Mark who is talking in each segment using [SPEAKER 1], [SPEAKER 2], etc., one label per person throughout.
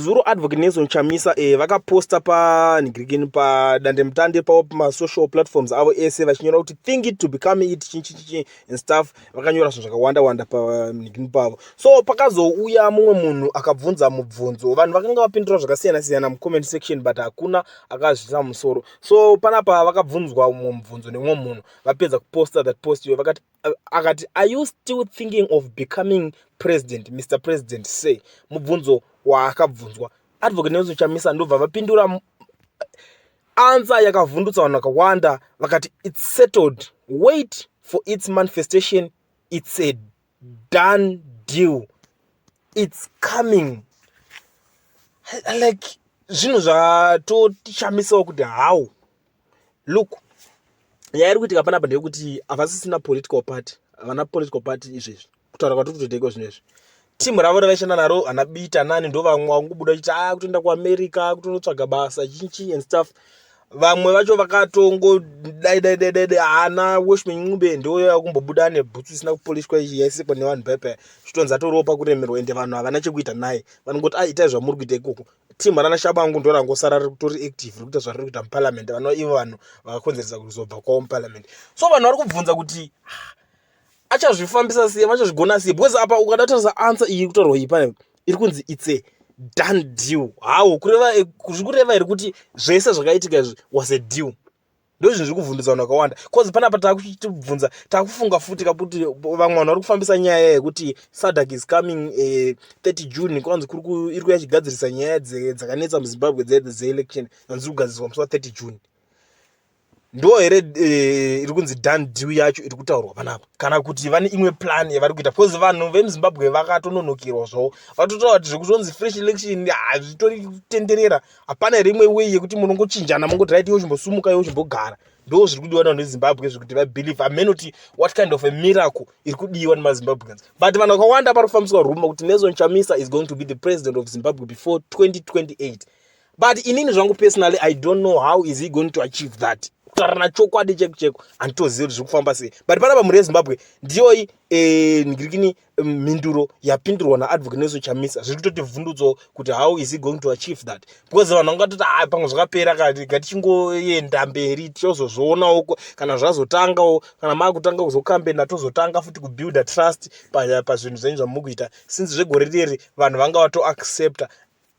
[SPEAKER 1] Nezuro Advocate Nelson Chamisa vakaposta panhingirikini, padandemutande pavo, pamasocial platforms avo ese, vachinyora kuti "Think it to become it", chinchichi and stuff. Vakanyora zvinhu zvakawanda wanda panhingirikini pavo. So pakazouya mumwe munhu akabvunza mubvunzo. Vanhu vakanga vapindura zvakasiyana siyana mucomment section, but hakuna akazvisa musoro. So panapa vakabvunzwa mumwe mubvunzo nemumwe munhu vapedza kuposta that post iyo. Vakati, akati, "Are you still thinking of becoming president, Mr President?" Say mubvunzo waakabvunzwa. Advocate Nelson Chamisa ndobva vapindura answer yakavhundutsa vanhu vakawanda. Vakati, "It's settled. Wait for its manifestation. It's a done deal. It's coming." Like, zvinhu zvatoshamisawo kuti how. Look, nyaya iri kuitika panapa ndeyekuti havasisina political party. Havana political party izvezvi, kutaura kwatiri kutoita zvino izvi. Timu ravo ravaishanda naro, hana Bita nani, ndo vamwe vangobuda vachiti a kutoenda kuAmerica kutonotsvaga basa, chinchi and stuff. Vamwe vacho vakatongo dai dai dai dai dai. Haana Washman Ncube, ndo yakumbobuda nebhutsu isina kupolishwa, yaisekwa nevanhu paipai, chitonzi atoriwo pakuremerwa, ende vanhu havana chekuita naye. Vanongoti, "A, itai zvamuri kuita ikoko." Timu rana Shabangu ndo rangosara ritori active, riri kuita zvariri kuita muparliament. Vanova ivo vanhu vakakonzeresa kuzobva kwavo muparliament. So vanhu vari kubvunza kuti achazvifambisa sei, vachazvigona sei? Because apa ukada kutarisa answer iyi kutaurwa iyi pane iri kunzi "It's a done deal." How? Kureva, zviri kureva here kuti zvese zvakaitika izvi was a deal? Ndo zvinhu zviri kuvhundutsa vanhu vakawanda, cause panapa takuchitibvunza, takufunga futi kakuti vamwe vanhu vari kufambisa nyaya yekuti SADC is coming 30 June. Kwanzi iri kuya chigadzirisa nyaya dzakanetsa muZimbabwe dzeelection, dziri kugadziriswa musi wa30 June. Ndo here iri kunzi done deal yacho iri kutaurwa panapa, kana kuti vane imwe plan yavari kuita? Because vanhu vemuZimbabwe vakatononokirwa zvavo, vatotaura kuti zvekutonzi fresh election hazvitori kutenderera. Hapana here imwe way yekuti munongochinjana, mongoti, "Right, iwe chimbosumuka, iwe chimbogara"? Ndo zviri kudiwa navanhu veZimbabwe, zvekuti vabelieve amenoti what kind of a miracle iri kudiwa nemaZimbabweans. But vanhu vakawanda vari kufambiswa rumour kuti Nelson Chamisa is going to be the president of Zimbabwe before 2028. But inini zvangu personally, I don't know how is he going to achieve that. Kutaurana chokwadi cheko cheko, handitozivi kuti zviri kufamba sei. But panapa, mhuri yeZimbabwe, ndiyoi ngirikini mhinduro yapindurwa naAdvocate Nelson Chamisa. Zviri kutoti vhundutso kuti how is he going to achieve that? Because vanhu vangatoti, "A, pamwe zvakapera kati, ngatichingoenda mberi, tichozozvionawo kana zvazotangawo, kana maakutanga kuzokambena, tozotanga futi kubuilda trust pazvinhu zvenyu zvamuri kuita." Since zvegore reri vanhu vanga vatoaccepta,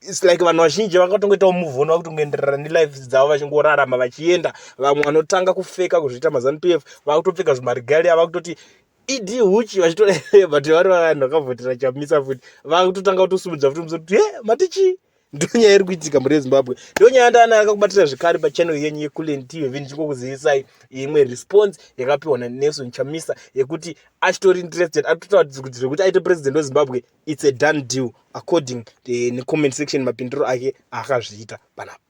[SPEAKER 1] it's like vanhu vazhinji vakatongoitawo move on, vakutongoenderera nelife dzavo, vachingorarama vachienda. Vamwe vanotanga kufeka kuzviita maZANU PF, vakutopfeka zvimaregalia, vakutoti ED huchi vachito, but vari vanhu vakavhotera Chamisa futi, vakutotanga kutosumudza futi musoro kuti, "He, matichi." Ndo nyaya iri kuitika muri yeZimbabwe. Ndo nyaya ndana akakubatira zvekare pachannel yenyu yeKulen TV, ndichingokuzivisai imwe response yakapiwa naNelson Chamisa yekuti achitori interested, atotaura kuti zvekuti aite president weZimbabwe, it's a done deal, according necomment section, mapindiro ake akazviita panapa.